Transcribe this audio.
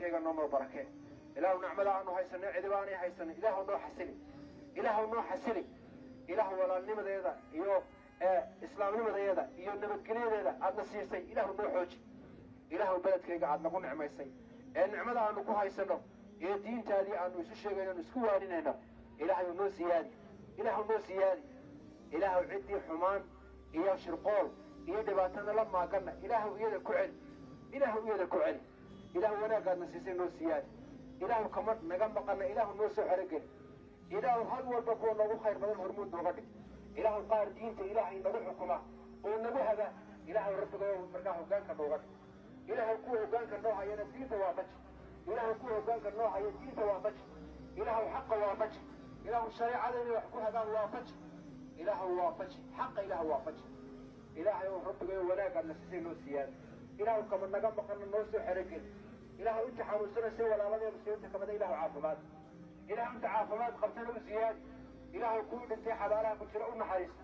Beledkayga noo barakee. Ilaahu nicmada aanu haysanay cidiba aanay haysanin Ilaahu noo xasili, Ilaahu noo xasili. Ilaahu walaalnimadeeda iyo islaamnimadeeda iyo nabadgelyadeeda aadna siisay Ilaahu noo xooji. Ilaahu beledkayga aad nagu nicmaysay ee nicmada aanu ku haysanno ee diintaadii aanu isu sheegayno isku waaninayno, Ilaahayu noo siyaadi, Ilaahu noo siyaadi. Ilaahu ciddii xumaan iyo shirqool iyo dhibaatada la maaganna Ilaahu iyada ku celi, Ilaahu iyada ku celi. Ilaahu wanaaggaadna siisay noo siyaadi. Ilaahu kama naga maqanna Ilaahu noo soo xerogeli. Ilaahu hal walba kuwa noogu khayr badan hormuud nooga dhig. Ilaahu qaar diinta Ilaahay nagu xukuma oo nagu haga Ilaahu rabbigayo markaa hoggaanka nooga dhig. Ilaahu kuwa hoggaanka noo hayana diinta waafaji. Ilaahu kuwa hoggaanka noo haya diinta waafaji. Ilaahu xaqa waafaji. Ilaahu shareecada inay wax ku hagaan waafaji. Ilaahu waafaji xaqa, Ilaahu waafaji. Ilaahay oo rabbigayo wanaagaadna siisay noo siyaadi. Ilaahu kama naga maqana noo soo xerogeli. Ilaahu inta xanuunsanaysa walaaladee muslimiinta kamida Ilaahu caafimaad. Ilaahu inta caafimaad qabtana u siyaadi. Ilaahu kuwii dhintay xabaalaha ku jira u naxariista.